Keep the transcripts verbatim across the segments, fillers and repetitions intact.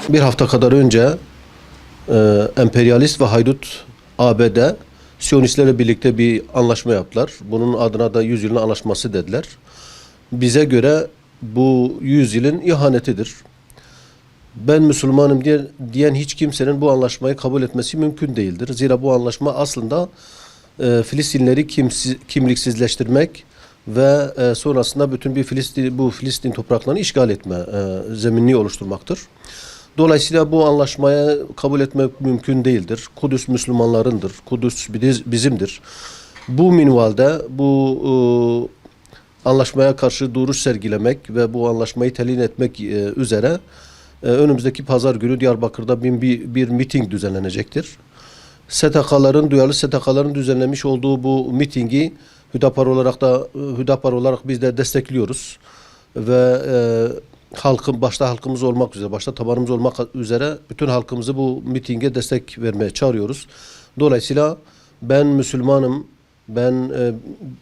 Bir hafta kadar önce, e, emperyalist ve haydut A B D Siyonistlerle birlikte bir anlaşma yaptılar. Bunun adına da yüzyılın anlaşması dediler. Bize göre bu yüzyılın ihanetidir. Ben Müslümanım diye, diyen hiç kimsenin bu anlaşmayı kabul etmesi mümkün değildir. Zira bu anlaşma aslında, e, Filistinleri kimsi-, kimliksizleştirmek ve, e, sonrasında bütün bir Filistin, bu Filistin topraklarını işgal etme, e, zeminini oluşturmaktır. Dolayısıyla bu anlaşmayı kabul etmek mümkün değildir. Kudüs Müslümanlarındır. Kudüs bidiz-, bizimdir. Bu minvalde, bu, e, anlaşmaya karşı duruş sergilemek ve bu anlaşmayı telin etmek, e, üzere, e, önümüzdeki pazar günü Diyarbakır'da bin bir, bir miting düzenlenecektir. S T K'ların, duyarlı S T K'ların düzenlemiş olduğu bu mitingi Hüdapar olarak da, Hüdapar olarak biz de destekliyoruz. Ve, e, halkın, başta halkımız olmak üzere, başta tabanımız olmak üzere bütün halkımızı bu mitinge destek vermeye çağırıyoruz. Dolayısıyla ben Müslümanım, ben, e,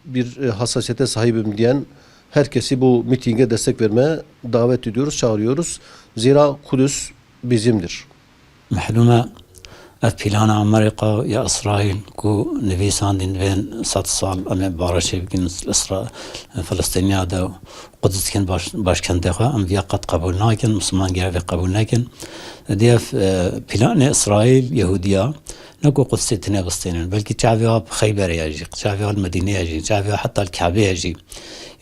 bir, e, hassasiyete sahibim diyen herkesi bu mitinge destek vermeye davet ediyoruz, çağırıyoruz. Zira Kudüs bizimdir. Mehlûm e, ev plana Amerîka ya Îsraîl ku nivîsandin divên sed sal em ê bara çê bikin Îsra-, Filistîniya de û Quds dikin baş-, başkendê xwe, em viya qet qebûl nakin, Misliman gere vê qebûl nekin. Dê ev, e, planê Îsraîl, Yehûdiya, ne ku Qudsê tune bistênin, belkî çavê wa bi Xeyberê ye jî, çavê wa li Medînê ye jî, çavê wa heta li Kebê ye jî.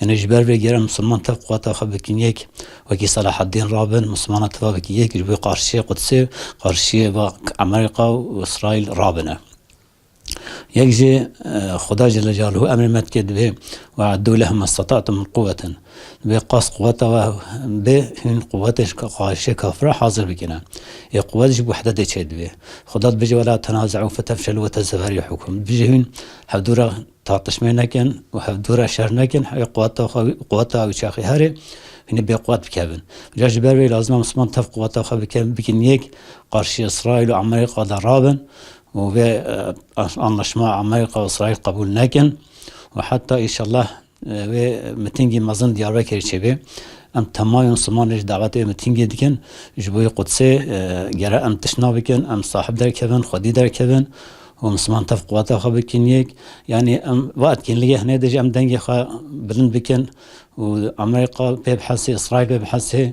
Yanî ji ber vê gere Misliman tev quweta xwe bikin yek, wekî Selahaddîn rabin, Mislimana teva bikin yek, ji bo qarşiyê Qudsê, qarşiyê va Amerîka û Îsraîl rabine. Yek jî, e, Xuda Celle Celaluhu emrê me dike, divê "Ve e'eddu lehum mestata'tum min quwwetin." Divê qas quweta we bê, hûn quwetê ji ka-, qarşiyê kafira hazir bikine. Ê quwet ji wehdetê çê divê. Xuda dibêje, "Ve la tenaze'u fetefşelu ve tezhebe rihukum." Dibêje hûn hevdû re tartişmê nekin û hevdû re şer nekin, hê quweta xwe, quweta wî çaxê herê, hûn ê bêquwet bikevin. Ca ji ber vê lazim e Misliman tev quweta xwe bike-, bikin yek, qarşî Îsraîl û Amerîka de rabin û vê, e, anlaşma Amerîka û Îsraîl qebûl nekin û heta înşallah, e, vê mitingî mezin Diyarbekirê çêbê. Em temayên Mislimanê ji davetê vê mitingê dikin, ji bo yê Qudsê, e, gere em tişna bikin, em sahib derkevin, xwedî derkevin û Misliman tev quweta xwe bikin yek. Yanî em va etkinlîgê hinê de jî em dengê xwe bilind bikin û Amerîka pê bihesê, Îsraîl pê bihesê.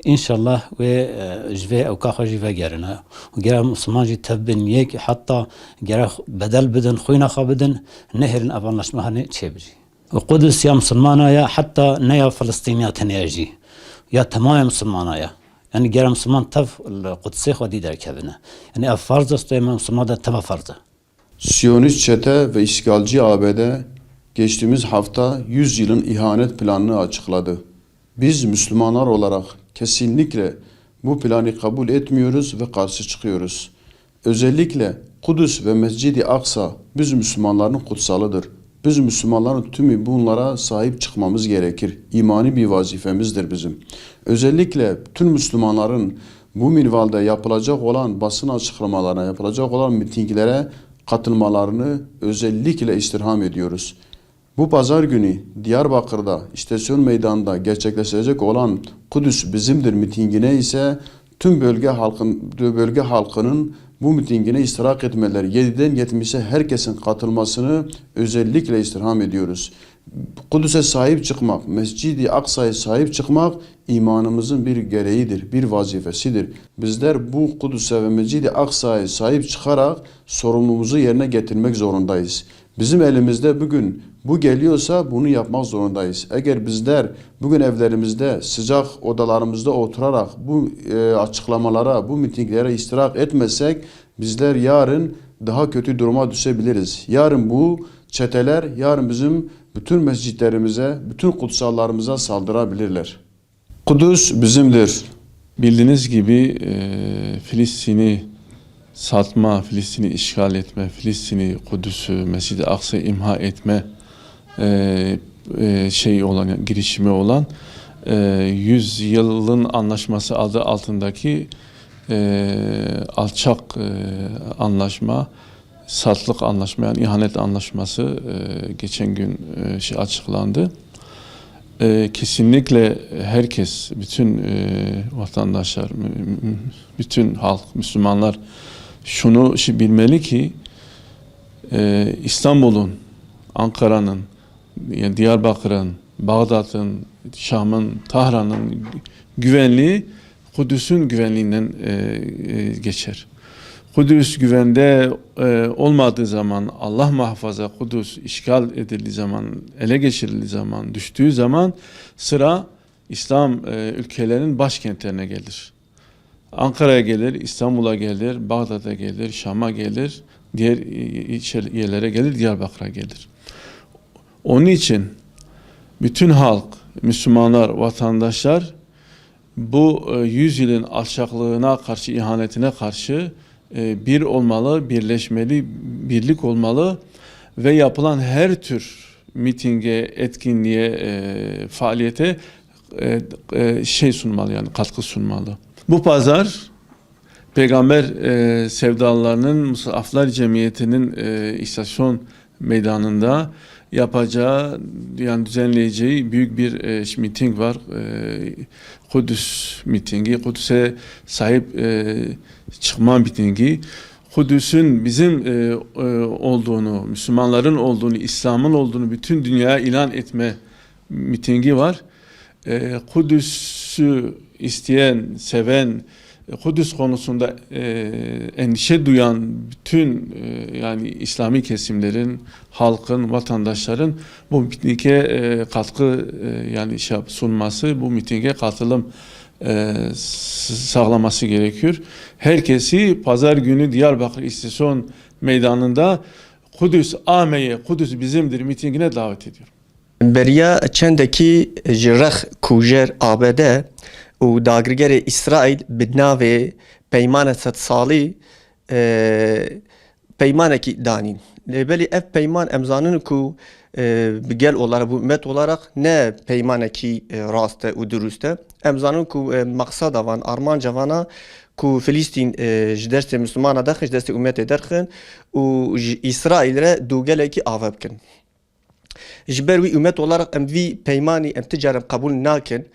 Înşallah wê, e, ji vê ewka xwe jî vegerine. Û gere Misliman jî tev bin yek, heta gere bedel bidin, xwîna xwe bidin, nehêlin ev anlaşma hinê çêbijî. Û Qudus ya Misilmana ye, heta ne ya Filistîniya tenê ye jî. Ya temamê Misilmana ye. Yanî gere Misilman tev li Qudsê xwedî derkevine. Yanî ev ferz e, stûyê me Misilman de teva ferz e. Siyonist çete ve işgalci A B D geçtiğimiz hafta yüz yılın ihanet planını açıkladı. Biz Müslümanlar olarak kesinlikle bu planı kabul etmiyoruz ve karşı çıkıyoruz. Özellikle Kudüs ve Mescid-i Aksa biz Müslümanların kutsalıdır. Biz Müslümanların tümü bunlara sahip çıkmamız gerekir. İmani bir vazifemizdir bizim. Özellikle tüm Müslümanların bu minvalde yapılacak olan basın açıklamalarına, yapılacak olan mitinglere katılmalarını özellikle istirham ediyoruz. Bu pazar günü Diyarbakır'da istasyon meydanında gerçekleşecek olan Kudüs bizimdir mitingine ise tüm bölge halkın, bölge halkının bu mitingine iştirak etmeleri, yediden yetmişe herkesin katılmasını özellikle istirham ediyoruz. Kudüs'e sahip çıkmak, Mescid-i Aksa'ya sahip çıkmak imanımızın bir gereğidir, bir vazifesidir. Bizler bu Kudüs'e ve Mescid-i Aksa'ya sahip çıkarak sorumluluğumuzu yerine getirmek zorundayız. Bizim elimizde bugün bu geliyorsa bunu yapmak zorundayız. Eğer bizler bugün evlerimizde, sıcak odalarımızda oturarak bu, e, açıklamalara, bu mitinglere iştirak etmesek, bizler yarın daha kötü duruma düşebiliriz. Yarın bu çeteler, yarın bizim bütün mescitlerimize, bütün kutsallarımıza saldırabilirler. Kudüs bizimdir. Bildiğiniz gibi, e, Filistin'i satma, Filistin'i işgal etme, Filistin'i, Kudüs'ü, Mescid-i Aksa'yı imha etme, e, e, şey olan, yani girişimi olan, e, yüz yılın anlaşması adı altındaki, e, alçak, e, anlaşma, satlık anlaşma, yani ihanet anlaşması, e, geçen gün, e, şey açıklandı. E, kesinlikle herkes, bütün, e, vatandaşlar, mü-, mü-, bütün halk, Müslümanlar şunu şi bilmeli ki, e, İstanbul'un, Ankara'nın, yani Diyarbakır'ın, Bağdat'ın, Şam'ın, Tahran'ın güvenliği Kudüs'ün güvenliğinden, e, e, geçer. Kudüs güvende, e, olmadığı zaman, Allah muhafaza, Kudüs işgal edildiği zaman, ele geçirildiği zaman, düştüğü zaman sıra İslam, e, ülkelerinin başkentlerine gelir. Ankara'ya gelir, İstanbul'a gelir, Bağdat'a gelir, Şam'a gelir, diğer, e, ilçe-, yerlere gelir, Diyarbakır'a gelir. Onun için bütün halk, Müslümanlar, vatandaşlar bu, e, yüz yılın alçaklığına karşı, ihanetine karşı, e, bir olmalı, birleşmeli, birlik olmalı ve yapılan her tür mitinge, etkinliğe, e, faaliyete, e, e, şey sunmalı, yani katkı sunmalı. Bu pazar Peygamber, e, sevdalılarının Musaflar Cemiyeti'nin, e, istasyon meydanında yapacağı, yani düzenleyeceği büyük bir, e, miting var. E, Kudüs mitingi, Kudüs'e sahip, e, çıkma mitingi. Kudüs'ün bizim, e, e, olduğunu, Müslümanların olduğunu, İslam'ın olduğunu bütün dünyaya ilan etme mitingi var. E, Kudüs'ü isteyen, seven, e, Kudüs konusunda, e, endişe duyan bütün, e, yani İslami kesimlerin, halkın, vatandaşların bu mitinge, e, katkı, e, yani şey yap-, sunması, bu mitinge katılım, e, s-, sağlaması gerekiyor. Herkesi pazar günü Diyarbakır İstasyon Meydanı'nda Kudüs ameye, Kudüs bizimdir mitingine davet ediyorum. Beriya çendekî ji rex kujer A B D û dagirkerê Îsraîl bi navê Peymane Sedsalî, e, peymanekî danîn. Lê belê ev peyman em zanin ku, e, bi gel olarak, bi ummet olarak ne peymanekî, e, rast e û dirust e. Em zanin ku, e, maqseda van, armanca vana ku Filîstîn, e, ji destê Mislimana derxin, ji destê ummetê derxin û ji Îsraîl re dûgelekî ava bikin. Ji ber wî umet olarak em vî peymanî em ti car em qebûl nakin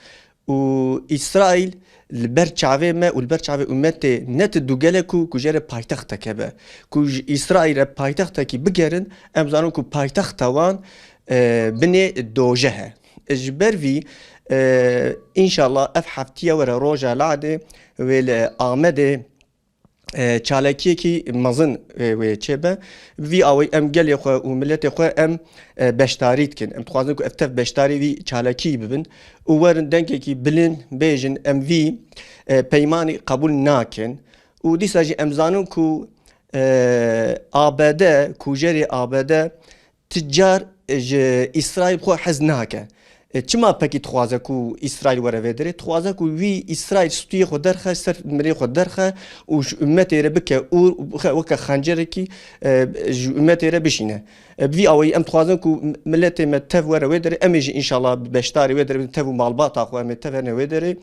û Îsraîl li ber çavê me û li ber çavê umetê ne ti dûgele ku, ku jê re paytexteke be. Ku ji Îsraîl re paytextekî bigerin, em zanin ku paytexta wan, e, binê dojeh e. Ji ber vî, e, înşallah ev heftiye were roja Ladê wê li Amedê e, çalakiyekî mezin, e, wê çêbe. Bi vî awayî em gelê xwe û miletê xwe em, e, beşdarî dikin. Em dixwazin ku ev tev beşdarî vî çalakiyî bibin û werin dengekî bilind bêjin, em vî, e, peymanî qebûl nakin. Û dîsa jî em zanin ku, e, A B D, kujerê A B D, ti car ji Îsraîl xwe hez nake. E, çima pekî dixwaze ku Îsraîl were vê derê? Dixwaze ku wî Îsraîl stûyê xwe derxe, ser mirê xwe derxe û ji ummetê re bike û weke xencerekî, e, ji ummetê re bişîne. E, bi vî awayî em dixwazin ku miletê me tev were wê derê, em ê jî înşallah beşdarî wê derê bin, tev û malbata xwe em ê tev hene wê derê.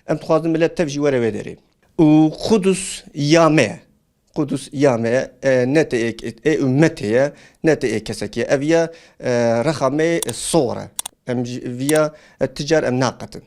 Em dixwazin milet tev jî were wê derê. Û Qudus ya me ye. Qudus ya me ye, e, ne tê ê, ê ummetê ye, ne tê ê kesekî ye. Ev ya, e, rexa me yê sor e. Em ji viya, e, ti car em naqetin.